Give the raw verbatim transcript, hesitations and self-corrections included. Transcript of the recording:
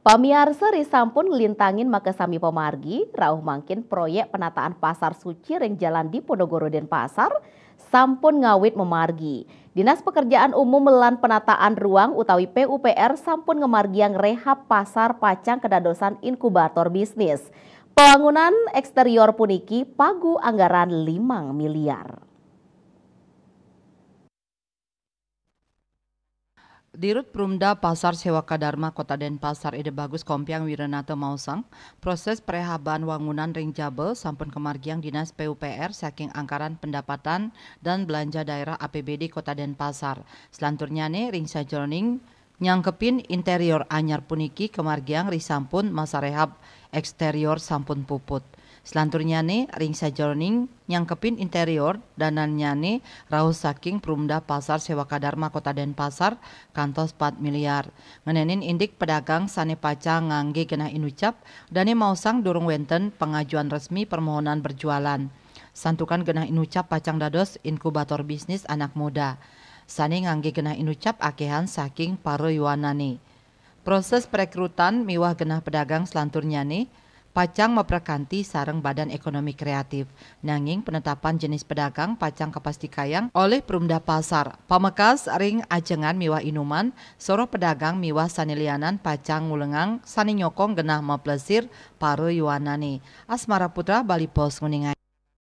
Pamiarsa, ri sampun nglintangin makasami pamargi, rauh mangkin proyek penataan Pasar Suci ring Jalan Diponegoro Denpasar sampun ngawit mamargi. Dinas Pekerjaan Umum lan Penataan Ruang utawi P U P R sampun ngamargiang rehab pasar pacang kadadosan inkubator bisnis. Pembangunan eksterior puniki pagu anggaran limang miliar. Dirut Perumda Pasar Sewaka Dharma Kota Denpasar Ida Bagus Kompiang Wiranata maosang, proses perehaban wangunan ring jaba sampun kamargiang Dinas P U P R saking anggaran pendapatan dan belanja daerah A P B D Kota Denpasar. Selanturnyane ring sajeroning nyangkepin interior anyar puniki kamargiang ri sampun masarehab eksterior sampun puput. Selanturnyane ring sajeroning nyangkepin interior danannyane rauh saking Perumda Pasar Sewaka Dharma Kota Denpasar kantos pat miliar. Ngenenin indik pedagang sane pacang ngangge genah inucap, dane maosang durung wenten pengajuan resmi permohonan berjualan. Santukan genah inucap pacang dados inkubator bisnis anak muda. Sane ngangge genah inucap akehan saking para yuanane. Proses perekrutan miwah genah pedagang selanturnyane pacang maprekanti sareng Badan Ekonomi Kreatif. Nanging penetapan jenis pedagang pacang kapastikayang olih Perumda Pasar. Pamekas ring ajengan miwah inuman, soroh pedagang miwah sane lianan pacang ngulengang sane nyokong genah maplesir para yuanane. Asmara Putra, Bali Post, nguningayang.